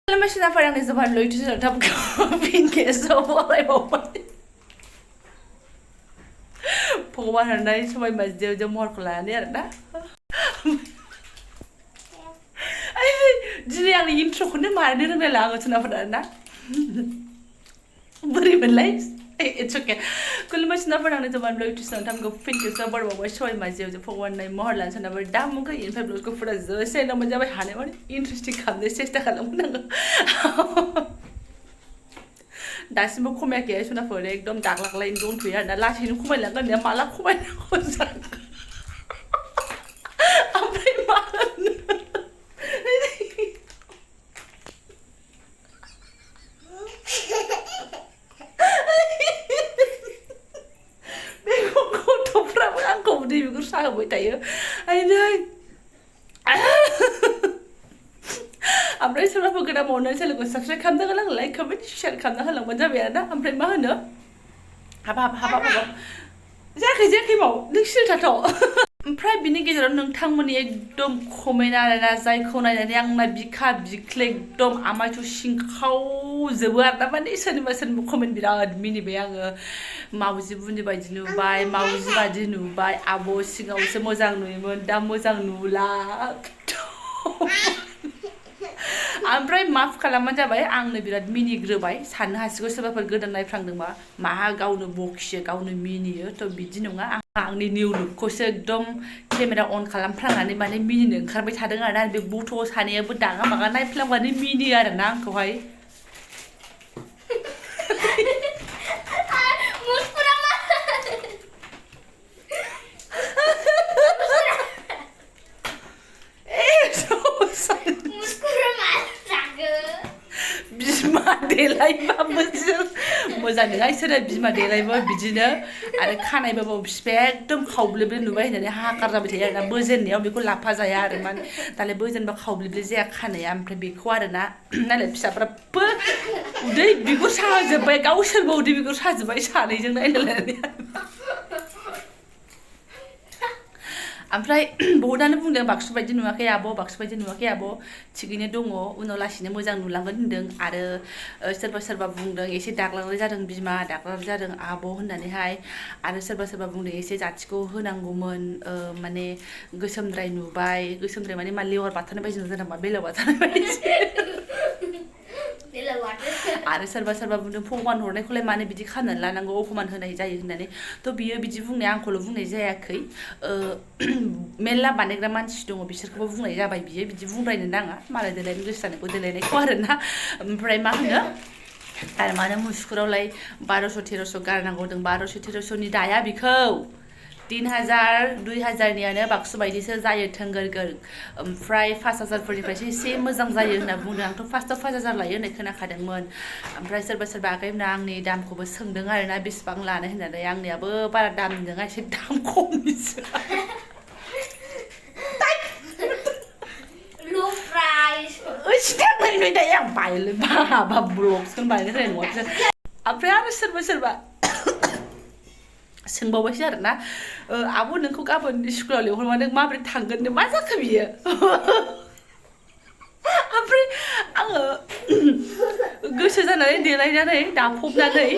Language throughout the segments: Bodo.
Alam mo siya na parang Jobanivlog ito sa top ko. Pinkeso mo ay bawal. भगवान हरनाय समय मस्जिद जो महर को लाने आरो ना दिनै आंनि इन्ट्र'खौनो मानो रोंलायला आङो सोनाफोरा ना बोरै मोनलाय इट्स ओके खुलुमबाय सोनाफोरा आंनि Jobanivlog यूट्यूब चैनल थामखौ फिन खेबसे बरबावबाय समय मस्जिद जो भगवान नाय महर लानो सोनाफोर दा मुंखौ इनफाय ब्लगखौ फुरा जोसे नमन जाबाय हानाय माने इन्ट्रेस्टिं खालामनो सेस्था खालामगोन आङो दासिमबो खमायाखै सोनाफोर एकदम दाग्लाग्लायैनो दंथ'यो आरो ना लासैनो खमायलांगोन दे माला खमायनांगौ जाखो ओमफ्राय मा होनो बेखौ गथ'फ्राबो आंखौ उदै बिगुर साहोबाय थायो आइनै ओमफ्राय सोरबाफोर गोदान मावनानै चेनेलखौ साबस्क्राइब खालामना होलां लाइक कमेन्ट शेयार खालामना होलांबानो जाबाय आरो ना ओमफ्राय मा होनो हाबाब जायाखै माव नों सिरि थाथ' ओमफ्राय बिनि गेजेराव नोंथांमोननि एकदम कमेन्ट आरोना जायखौ नायनानै आंना बिखा बिख्ले एकदम आमायथ' सिंखावजोबो आरो ना माने सोरनिबा कमेन्ट बिराद मिनिबाय आङो मावजि बुनि बायदि नुबाय मावजि बायदि नुबाय आब' सिगाङावसो मोजां नुयोमोन दा मोजां नुला ओमफ्राय माफ खालामबानो जाबाय आंनो बिराद मिनिग्रोबाय साननो हासिगौ सोरबाफोर गोदान नायफ्लांदोंबा माहा गावनो बखियो गावनो मिनियो थ' बिदि नङा आंनि निउ लुकखौसो एकदम केमेरा अन खालामफ्लांनानै माने मिनिनो ओंखारबाय थादों आरोना बे गथ' सानैयाबो दागा मागा नायफ्लांबानो मिनियो आरोना आंखौहाय मोजां नङा इसोरो बिमा देलायबो बिदिनो आरो खानायबाबो बिफाया एकदम खावब्लेब्ले नुबाय होननानै हाहाकार जाबाय थायो आरोना बोजेननायाव बेखौ लाफा जाया आरो माने दालाय बोजेनबा खावब्लेब्ले जाया खानाया ओमफ्राय बेखौ आरोना नालाय फिसाफ्राबो उदै बिगुर साजोब्बाय गावसोरबो उदै बिगुर साजोब्बाय सानैजों नायलायनानै ओमफ्राय बहुदानो बुंदों बाक्सु बायदि नुवाखै आब' बाक्सु बायदि नुवाखै आब' थिगैनो दङ उनाव लासैनो मोजां नुलांगोन होनदों आरो सोरबा बुंदों एसे दाग्लाग्लाय जादों बिमा दाग्लाग्लाय जादों आब' होननानैहाय आरो सोरबा बुंदों एसे जाथिखौ होनांगौमोन माने गोसोमद्राय नुबाय गोसोमद्राय माने मा लेवार बाथारनाय बायदि नुदों नामा बेलाव बाथारनाय बायदि आरो सोरबा बुंदों भगवान हरनायखौलाय मानो बिदि खालामनानै लानांगौ अपमान होनाय जायो होननानै थ' बियो बिदि बुंनाया आंखौल' बुंनाय जायाखै मेरला बानायग्रा मानसि दङ बिसोरखौबो बुंनाय जाबाय बियो बिदि बुंद्रायनो नाङा मालाय देलायनो गोसो जानायखौ देलायनायखौ आरोना ओमफ्राय मा होनो आरो मानो मुसुगुरावलाय 1200-1300 गारनांगौ होनदों 1200-1300नि दाया बिखौ 3000-2000नियानो बाक्सु बायदिसो जायो थोंगोरगोर ओमफ्राय 5000फोरनिफ्रायसो एसे मोजां जायो होनना बुंदों आंथ' फार्स्टआव 5000 लायो होननाय खोनाखादोंमोन ओमफ्राय सोरबा आगैमोना आंनि दामखौबो सोंदों आरोना बेसेबां लानो होननानै आंनियाबो बारा दामनि नङा एसे दाम खमनिसो low price सिगांनिफ्राय दायो आं बायलै बाबा ब्लगसखौनो बानायनो रोंनाय नङा बिसोर ओमफ्राय आरो सोरबा सोंबावबायसो आरोना आब' नोंखौ गाबोन स्कुलाव लिंहरबा नों माबोरै थांगोन मा जाखो बियो ओमफ्राय आङो गोसो जानानै देलायनानै दाफबनानै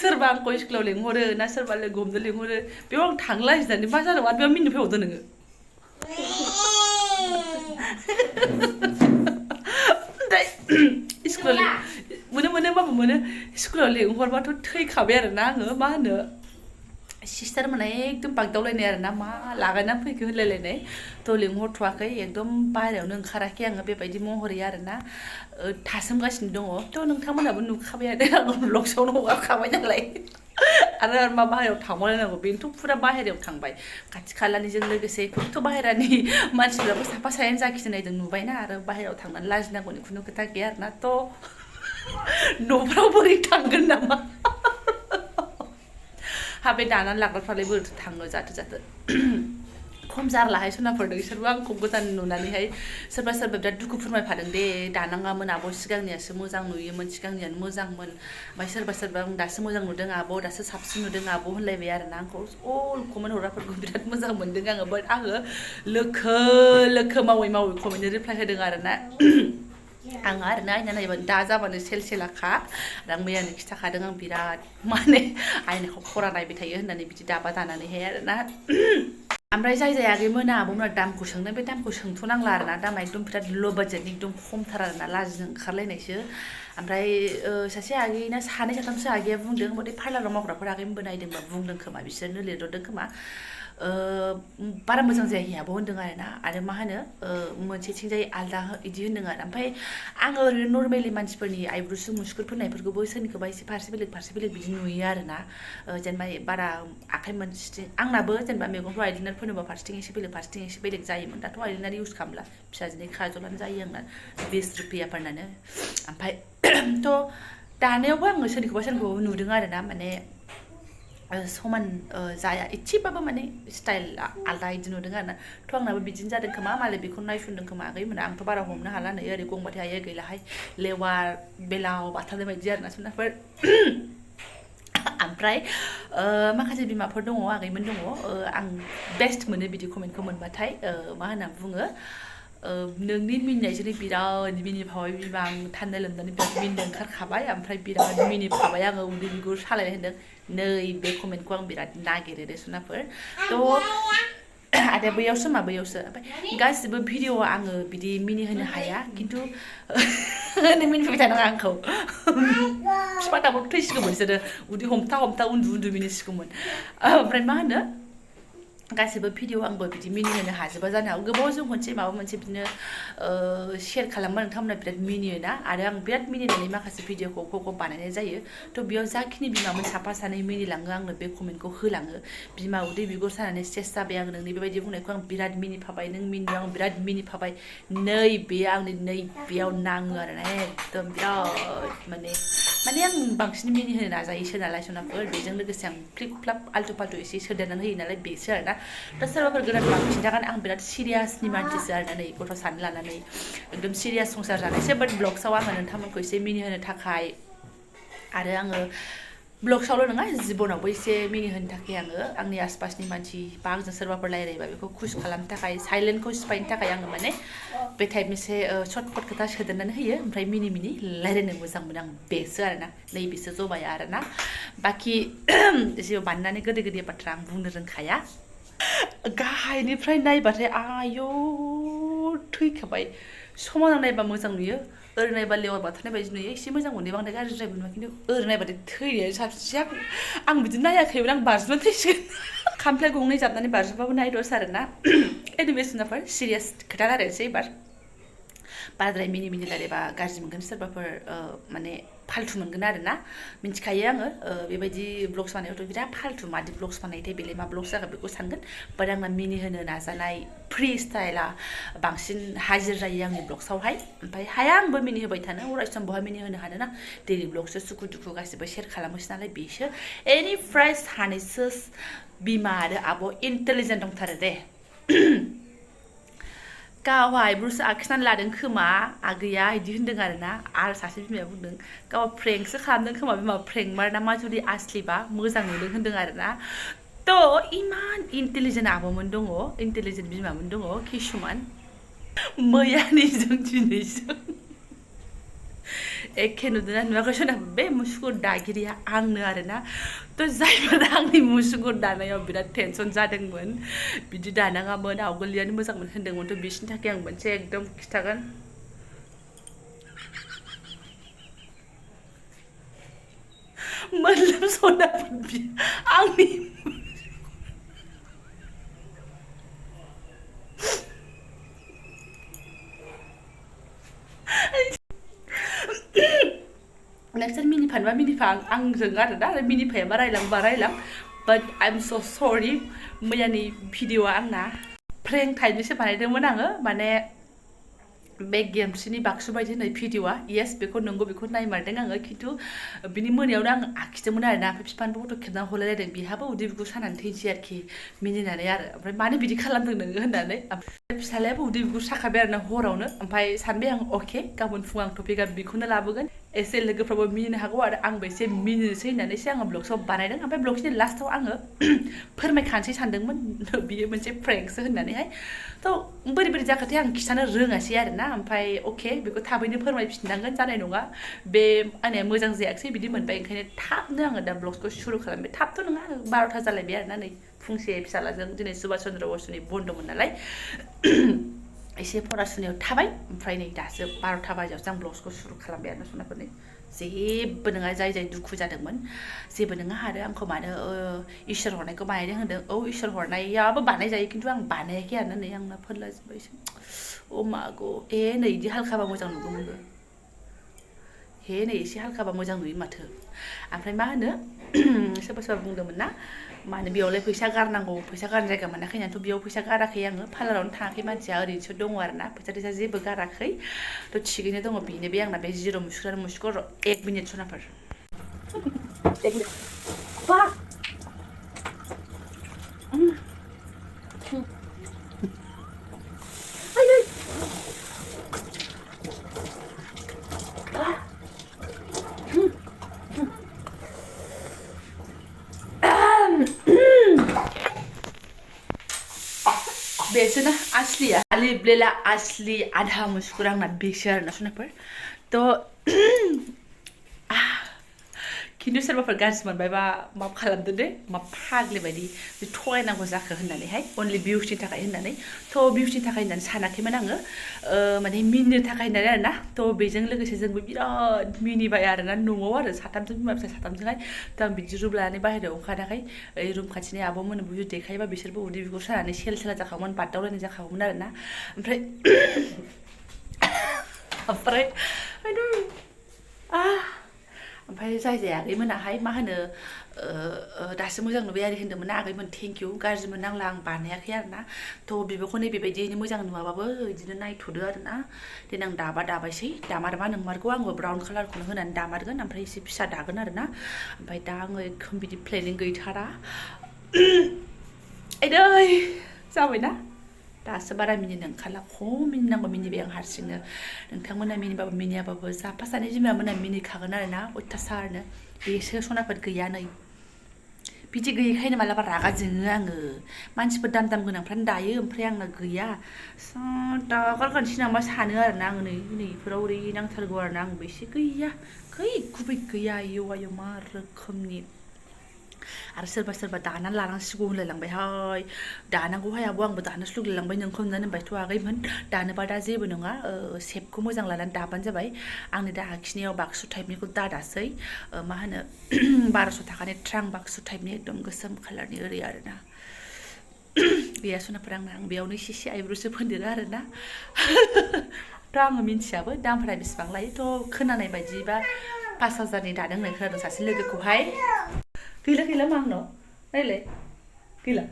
सोरबा आंखौ स्कुलाव लिंहरो ना सोरबा लोगो हमनो लिंहरो बेयाव आं थांला होननानै मा जादों आरो बेयाव मिनिनो फैबावदो नोङो स्कुलाव मोनो स्कुलाव लिंहरबाथ' थैखाबाय आरोना आङो मा होनो सिस्टार मोना एकदम बागदावलायनाय आरोना मा लागायनानै फैखो होनलायलायनाय थ' लिंहरथ'वाखै एकदम बाहेरायावनो ओंखाराखै आङो बेबायदि महरै आरोना थासोमगासिनो दङ थ' नोंथांमोनाबो नुखाबाय आरो आङो ब्लगसावनो हगारखाबाय नालाय आरो मा बाहेरायाव थांबावलायनांगौ बेनोथ' फुरा बाहेरायाव थांबाय खाथि खालानिजों लोगोसे खौथ' बाहेरानि मानसिफ्राबो साफा सायैनो जाखिनि नायदों नुबायना आरो बाहेरायाव थांनानै लाजिनांगौनि खुनु खोथा गैया आरोना थ' न'फ्राव बोरै थांगोन नामा हाबे दानानै लाग्राफ्रालाय बोरैथो थाङो जाथो खम जारलाहाय सनाफोरदों इसोरबो आंखौ गोदान नुनानैहाय सोरबा सोरबा बिराद दुखु फोरमायफादों दे दानाङामोन आब' सिगांनियासो मोजां नुयोमोन सिगांनियानो मोजांमोन ओमफ्राय सोरबा सोरबा दासो मोजां नुदों आब' दासो साबसिन नुदों आब' होनलायबाय आरोना आंखौ अल कमेन्ट हरग्राफोरखौ बिराद मोजां मोनदों आङो बाट आङो लोखो लोखो मावै मावै कमेन्टनि रिप्लाय होदों आरोना आं आरोना आयना नायबानो दा जाबानो सेल सेलाखा आरो आं मैयानो खिथाखादों आं बिराद माने आयनाखौ खरा नायबाय थायो होननानै बिदि दाबा दानानैहाय आरोना ओमफ्राय जाय जाय आगैमोना आब'मोना दामखौ सोंदों बे दामखौ सोंथ'नांला आरोना दामा एकदम बिराद ल' बाजेटनि एकदम खमथार आरोना लाजिनो ओंखारलायनायसो ओमफ्राय सासे आगैना सानै साथामसो आगैया बुंदों बे पार्लाराव मावग्राफोर आगैमोनबो नायदोंबा बुंदों खोमा बिसोरनो लिरहरदों खोमा बारा मोजां जायाखै आब' होनदों आरोना आरो मा होनो मोनसेथिंजाय आलदा इदि होनदों आरो ओमफ्राय आङो ओरैनो नर्मेलि मानसिफोरनि आइब्रुसु मुसुगुर फोननायफोरखौबो सोरनिखौबा एसे फारसे बेलेग बिदि नुयो आरोना जेनेबा बारा आखाइ मोनसेथिं आंनाबो जेनेबा मेगनफ्राव आइलाइनार फोनोबा फारसेथिं एसे बेलेग जायोमोन दाथ' आइलाइनार इउस खालामला फिसाजोनि खाजलानो जायो आंना 20 रुपियाफोरनानो ओमफ्राय थ' दानायावबो आङो सोरनिखौबा नुदों आरोना माने समान जाया एसेबाबो माने स्टाइला आलदा इदि नुदों आरोना थ' आंनाबो बिदिनो जादों खोमा मालाय बेखौ नायसुनदों खोमा आगैमोना आंथ' बारा हमनो हाला नै ओरै गंबाथाय आयै गैलाहाय लेवार बेलाव बाथारनाय बायदि आरोना सनाफोर ओमफ्राय माखासे बिमाफोर दङ आगैमोन दङ आं बेस्ट मोनो बिदि कमेन्टखौ मोनबाथाय मा होनना बुङो नोंनि मिनिनायजोंनो बिराद मिनिफाबाय बिमा आं थान्दा लोमनानै बिराद मिनिनो ओंखारखाबाय ओमफ्राय बिराद मिनिफाबाय आङो उदै बिगुर सालायनाय होनदों नै बे कमेन्टखौ आं बिराद नागिरो दे सनाफोर थ' आरो बैयावसो ओमफ्राय गासिबो भिडिअ'आव आङो बिदि मिनिहोनो हाया खिन्थु नों मिनिफाबाय थानाङा आंखौ बिफा दाबो थैसिगौमोन बिसोरो उदै हमथा उन्दु मिनिसिगौमोन ओमफ्राय मा होनो गासिबो भिडिअ आंबो बिदि मिनिहोनो हाजोबा जानो हागौ गोबावजों खनसे माबा मोनसे बिदिनो शेयार खालामबा नोंथांमोना बिराद मिनियोना आरो आं बिराद मिनिनानै माखासे भिडिअखौ बानायनाय जायो थ' बेयाव जाखिनि बिमामोन साफा सानै मिनिलाङो आंनो बे कमेन्टखौ होलाङो बिमा उदै बिगुर सानानै सेस जाबाय आं नोंनि बेबायदि बुंनायखौ आं बिराद मिनिफाबाय नों मिनिनायाव आं बिराद मिनिफाबाय नै बे आंनि नै बेयाव नाङो आरोना एकदम बिराद माने आं बांसिन मिनिहोनो नाजायोसो नालाय सनाफोर बेजों लोगोसे आं फ्लिप फ्लाप आल्टु फाल्टु एसे सोदेरनानै होयो नालाय बेसो आरोना दा सोरबाफोर गोदान खिन्थागोन आं बिराद सिरियासनि मानसिसो आरोना नै गथ' सानै लानानै एकदम सिरियास संसार जानायसो बाट ब्लग्सआव आङो नोंथांमोनखौ एसे मिनिहोनो थाखाय आरो आङो ब्लग्सआवल' नङा जिबनावबो एसे मिनिहोनो थाखाय आङो आंनि आसपासनि मानसि बा आंजों सोरबाफोर रायलायबा बेखौ खुस खालामनो थाखाय साइलेन्टखौ सिफायनो थाखाय आङो माने बे टाइपनि एसे सर्टकट खोथा सोदेरनानै होयो ओमफ्राय मिनि रायलायनो मोजां मोनो आं बेसो आरोना नैबेसो जबाया आरोना बाखि जेबो बानायनानै गोदै बाथ्रा आं बुंनो रोंखाया गाहायनिफ्राय नायबाथाय आयौ थैखाबाय समानाव नायबा मोजां नुयो ओरै नायबा लेवार बाथारनाय बायदि नुयो एसे मोजां मोनो बांद्राय गाज्रिद्रायबो नुवा खिन्थु ओरै नायबाथाय थैनायानो साबसिनसै आं बिदि नायाखैमोन आं बाज्रुमनानै थैसिगोन खामफ्लाय गंनै जाबनानै बाज्रुमबाबो नायदस आरोना एनिमेसनाफोर सिरियास खोथा रायलायनोसै एबार बाराद्राय मिनि रायलायबा गाज्रि मोनगोन सोरबाफोर माने फाल्थु मोनगोन आरोना मिन्थिखायो आङो बेबायदि ब्लग्स बानायबाथ' बिराद फाल्थु मादि ब्लग्स बानायथाय बेलाय मा ब्लग्स जागोन बेखौ सानगोन बाट आंना मिनिहोनो नाजानाय फ्रि स्टाइला बांसिन हाजिर जायो आंनि ब्लग्सआवहाय ओमफ्राय हाया आंबो मिनिहोबाय थानो अरायसम बहा मिनिहोनो हानो ना दैलि ब्लगसो सुखु दुखु गासिबो शेयार खालामोसो नालाय बेसो एनिफ्राय सानैसो बिमा आरो आब' इन्टेलिजेन्ट दंथारो दे गावहा आइब्रुसो आखिनानै लादों खोमा आगैया इदि होनदों आरोना आरो सासे बिमाया बुंदों गावहा प्रेंकसो खालामदों खोमा बिमा प्रेंकमार ना मा जुदि आसलिबा मोजां नुदों होनदों आरोना थ' इमान इन्टेलिजेन्ट आब'मोन दङ इन्टेलिजेन्ट बिमामोन दङ किसुमान मैयानिजों दिनैजों एखे नुदोंना नुवाखै सोनाब बे मुसुगुर दागिरिया आंनो आरोना थ' जायफोर आंनि मुसुगुर दानायाव बिराद टेनसन जादोंमोन बिदि दानाङामोन आवगोलनियानो मोजांमोन होन्दोंमोन थ' बिसोरनि थाखाय आं मोनसे एकदम खिथागोन मतलब सनाफोर आंनि नोंसोर मिनिफानोबा मिनिफा आंजों आरोना आरो मिनिफायाबा रायलां बाट आइ एम स' सरि मैयानि भिडिअ'आ आंना प्रेंक टाइपनिसो बानायदोंमोन आङो माने बे गेमस्रिनि बाक्सु बायदि होननाय भिडिअआ येस बेखौ नंगौ बेखौ नायमारदों आङो खिन्थु बिनि मोनायावनो आं आखिदोंमोन आरोना ओमफ्य बिफानोबो फट' खेबना हरलायलायदों बिहाबो उदै बिगुर सानानै थैनोसै आरोखि मिनिनानै आरो ओमफ्राय मानो बिदि खालामदों नोङो होननानै ओमफ्राय फिसालायाबो उदै बिगुर साखाबाय आरोना हरावनो ओमफ्राय सानबाय आं अके गाबोन फुङाव आं टपिकआ बेखौनो लाबोगोन एसे लोगोफ्राबो मिनिनो हागौ आरो आंबो एसे मिनिनोसै होननानैसो आङो ब्लग्सआव बानायदों ओमफ्राय ब्लग्सनि लास्टआव आङो फोरमायखानोसै सानदोंमोन बियो मोनसे प्रेंकसो होननानैहाय थ' बोरै बोरै जाखोथाय आं खिथानो रोङासै आरोना ओमफ्राय अके बेखौ थाबैनो फोरमायफिननांगोन जानाय नङा बे आंनिया मोजां जायाखिसै बिदि मोनबाय ओंखायनो थाबनो आङो दा ब्लग्सखौ सुरु खालामबाय थाबथ' नङा 12था जालायबाय आरोना नै फुंसे फिसालाजों दिनै सुभाष चन्द्र बसुनि बन्द'मोन नालाय एसे फरायसुनायाव थाबाय ओमफ्राय नै दासो 12था बाजियावसो आं ब्लग्सखौ सुरु खालामबाय आरोना सनाफोरनि जेबो नङा जाय जाय दुखु जादोंमोन जेबो नङा आरो आंखौ मानो इसोर हरनायखौ बानायदों होनदों औ इसोर हरनायाबो बानायजायो खिन्थु आं बानायाखै आरोना नै आंना फोरलाजोब्बायसो अ मागौ नै इदि हालखाबा मोजां नुगौमोनबो नै एसे हालखाबा मोजां नुयो माथो ओमफ्राय मा होनो सोरबा सोरबा बुंदोंमोन ना मानो बेयावलाय फैसा गारनांगौ फैसा गारनो जायगा मोनाखै होननानैथ' बेयाव फैसा गाराखै आङो पार्लारावनो थाङाखै मानसिया ओरैनोसो दङ आरोना फैसा थैसा जेबो गाराखै थ' थिगैनो दङ बेनो बे आंना बे जिर' मुसुखुर मुसुखुर 1 मिनिट सनाफोर बेसोना असलिया ब्लेला असली आधा मुसुकुर आंना बेसो आरोना सनाफोर थ' खिन्थु सोरबाफोर गाज्रि मोनबायबा मा खालामदो दे मा फाग्लि बायदि थगायनांगौ जाखो होननानैहाय अनलि भिउसनि थाखाय होननानै थ' भिउसनि थाखाय होननानै सानाखैमोन आङो माने मिनिनो थाखाय होननानै आरोना थ' बेजों लोगोसे जोंबो बिराद मिनिबाय आरोना न'आव आरो साथामजों बिमा फिसा साथामजोंहाय थ' आं बिदि रुब लानानै बाहेरायाव ओंखाराखै ओइ रुम खाथिनि आब'मोननोबो भिडिअ देखायोबा बिसोरबो उदै बिगुर सानानै सेल सेला जाखागौमोन बादावलायनाय जाखागौमोन आरोना ओमफ्राय ओमफ्राय जाय जाय आगैमोनाहाय मा होनो दासो मोजां नुबाय आरो होन्दोंमोन आगैमोन थेंक इउ गाज्रि मोननांला आं बानायाखै आरोना थ' बेखौ नै बेबायदियैनो मोजां नुवाबाबो बिदिनो नायथ'दो आरोना देनां दाबा दाबायसै दामारबा नोंमारगौ आंबो ब्राउन कालारखौनो होनानै दामारगोन ओमफ्राय एसे फिसा दागोन आरोना ओमफ्राय दा आङो एकदम बिदि प्लेनिं गैथारा आइदै जाबायना दासो बारा मिनिनो ओंखारला खम मिनिनांगौ मिनिबाय आं हारसिंनो नोंथांमोना मिनिबाबो मिनियाबाबो जाफा सानै बिमामोना मिनिखागोन आरोना अयथासारनो बेसो सनाफोर गैया नै बिदि गैयैखायनो मालाबा रागा जोङो आङो मानसिफोर दाम दाम गोनांफ्रानो दायो ओमफ्राय आंना गैया दागारखानोसै नामा सानो आरोना आङो नैफोराव ओरै नांथारगौ आरोना आंबो एसे गैया गुबै गैया आयौ मा रोखोमनि आरो सोरबा सोरबा दानानै लानांसिगौ होनलायलांबायहाय दानांगौहाय आबौ आंबो दानोसो लुगैलांबाय नोंखौ होननानै होनबायथ' आगैमोन दानोबा दा जेबो नङा सेपखौ मोजां लानानै दाबानो जाबाय आंनि दा आखिनायाव बाक्सु टाइपनिखौ दादासै मा होनो 1200 थाखानि ट्रां बाक्सु टाइपनि एकदम गोसोम कालारनि ओरै आरोना गैया सनाफोर आं बेयावनो एसे आइब्र'सो फोनदेरो आरोना थ' आङो मिन्थियाबो दामफोरा बेसेबां लायो थ' खोनानाय बायदिबा 5000नि दादों होननाय खोनादों सासे लोगोखौहाय गैला मा आंनाव नायलाय गैला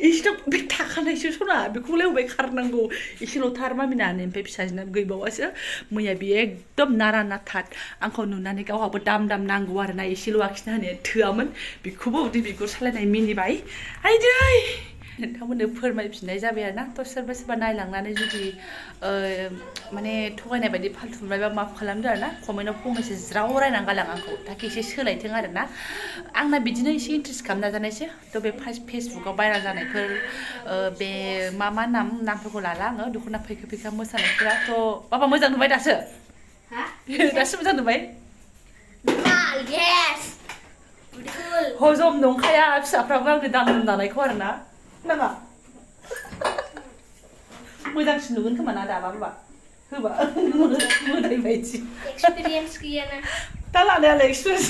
इसिनाव बे थाखानायसो सना बेखौलाय अबाय खारनांगौ एसेल'थार मामिनानै ओमफ्राय फिसाजोना गैबावासो मैया बियो एकदम नारा नाथात आंखौ नुनानै गावहाबो दाम नांगौ आरोना एसेल' आखिना होनाया थोआमोन बेखौबो उदै बिगुर सालायनाय मिनिबाय आइदै नोंथांमोननो फोरमायफिननाय जाबाय आरोना थ' सोरबा नायलांनानै जुदि माने थगायनाय बायदि फाल्थु मोनबायबा माफ खालामदो आरोना कमेन्टआव फंनैसो ज्राव रायनानै गालां आंखौ ताकि एसे सोलायथों आरोना आंना बिदिनो एसे इन्ट्रेस्ट खालामनो नाजानायसो थ' बे फेसबुकाव भाइराल जानायफोर बे मा नामफोरखौ लाला आङो दख'ना फैखा मोसानायफोरा थ' बाबा मोजां नुबाय दासो दासो मोजां नुबाय हजम नंखाया फिसाफ्राबो आंनि दाम दानायखौ आरोना नामा मोजांसिन नुगोन खोमा ना दाबा होबा मोदाय बायदि एक्सपिरियेन्स गैयाना दा लानायालाय एक्सपिरियेन्स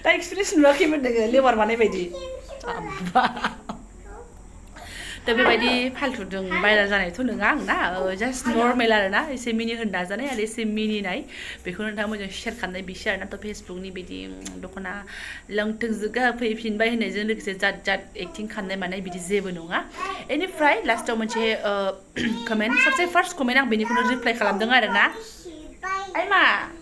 दा एक्सपिरियेन्स नुवाखैमोन नोङो लेबार मानाय बायदि थ' बेबायदि फाल्थुजों भाइरेल जानायथ' नङा आंना जास्ट नर्मेल आरोना एसे मिनिहोनो नाजानाय आरो एसे मिनिनाय बेखौ नोंथाङा मोजां शेयार खालामनाय बिसो आरोना थ' फेसबुकनि बिदि दख'ना लोंथोंजोगा फैफिनबाय होननायजों लोगोसे जात जात एक्टिं खालामनाय मानाय बिदि जेबो नङा बेनिफ्राय लास्टाव मोनसे कमेन्ट सबसे फार्स्ट कमेन्ट आं बेनिखौनो रिप्लाइ खालामदों आरोना आइमा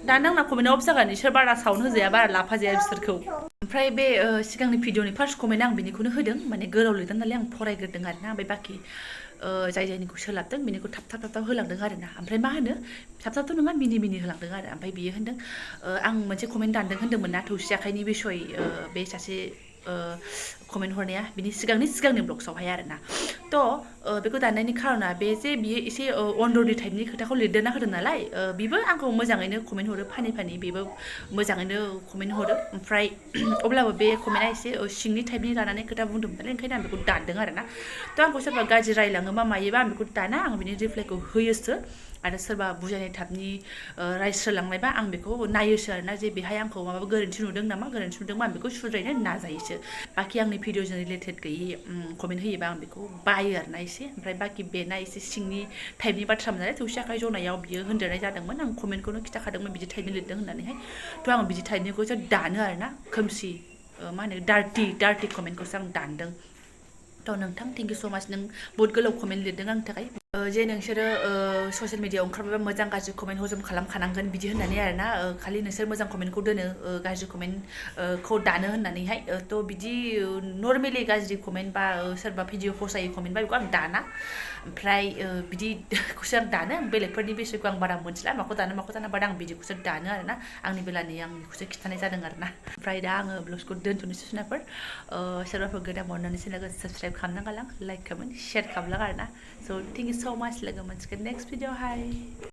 दानो आंना कमेन्टआव जागोन बिसोर बारा साउन्ड होजाया बारा लाफाजाया बिसोरखौ ओमफ्राय बे सिगांनि भिडिअनि फार्स्ट कमेन्ट आं बेनिखौनो होदों माने गोलाव लिरदों नालाय आं फरायग्रोदों आरोना ओमफ्राय बाखि जाय जायनिखौ सोलाबदों बेनिखौ थाब थाब थाब थाब होलांदों आरोना ओमफ्राय मा होनो थाब थाबथ' नङा मिनि मिनि होलांदों आरो ओमफ्राय बियो होनदों आं मोनसे कमेन्ट दानदों होन्दोंमोन ना थौसि आखाइनि बिसय बे सासे कमेन्ट हरनाया बिनि सिगांनि ब्लग्सआवहाय आरोना थ' बेखौ दाननायनि खारना बे जे बियो एसे अनदरनि टाइपनि खोथाखौ लिरदेरना होदों नालाय बेबो आंखौ मोजाङैनो कमेन्ट हरो फानि फानि बेबो मोजाङैनो कमेन्ट हरो ओमफ्राय अब्लाबो बे कमेन्टआ एसे सिंनि टाइपनि लानानै खोथा बुंदोंमोन नालाय ओंखायनो आं बेखौ दानदों आरोना थ' आंखौ सोरबा गाज्रि रायलाङोबा मायोबा आं बेखौ दाना आं बिनि रिप्लाइखौ होयोसो आरो सोरबा बुजायनाय टाइपनि रायस्रोलांनायबा आं बेखौ नायोसो आरोना जे बेहाय आंखौ माबा गोरोन्थि नुदों नामा गोरोन्थि नुदोंबा आं बेखौ सुद्रायनो नाजायोसो बाखि आंनि भिडिअजों रिलेटेड गैयि कमेन्ट होयोबा आं बेखौ बायो आरोना एसे ओमफ्राय बाखि बेना एसे सिंनि टाइपनि बाथ्रामोन नालाय थौसि आखाइ जनायाव बियो होनदेरनाय जादोंमोन आं कमेन्टखौनो खिथाखादोंमोन बिदि टाइपनि लिरदों होननानैहाय थ' आं बिदि टाइपनिखौसो दानो आरोना खोमसि मा होनो डार्टि कमेन्टखौसो आं दानदों थ' नोंथां थेंक इउ स' माच नों बहुद गोलाव कमेन्ट लिरदों आंनि थाखाय जे नोंसोरो ससियेल मिडियाआव ओंखारबा मोजां गाज्रि कमेन्ट हजम खालामखानांगोन बिदि होननानै आरोना खालि नोंसोर मोजां कमेन्टखौ दोनो गाज्रि कमेन्टखौ दानो होननानैहाय थ' बिदि नर्मेलि गाज्रि कमेन्ट बा सोरबा भिडिअ फसायो कमेन्ट बा बेखौ आं दाना ओमफ्राय बिदिखौसो आं दानो बेलेगफोरनि बिसयखौ आं बारा मोनथिला माखौ दानो बाट आं बिदिखौसो दानो आरोना आंनि बेलानि आंनिखौसो खिन्थानाय जादों आरोना ओमफ्राय दा आङो ब्लग्सखौ दोनथ'नोसै सुनाफोर सोरबाफोर गोदान हरनानै चेनेलखौ साबसक्राइब खालामना गालां लाइक कमेन्ट शेयार खालामलां आरोना स' थेंक इउ स' माच लोगो मोनसिगोन नेक्स्ट भिडिअ हाय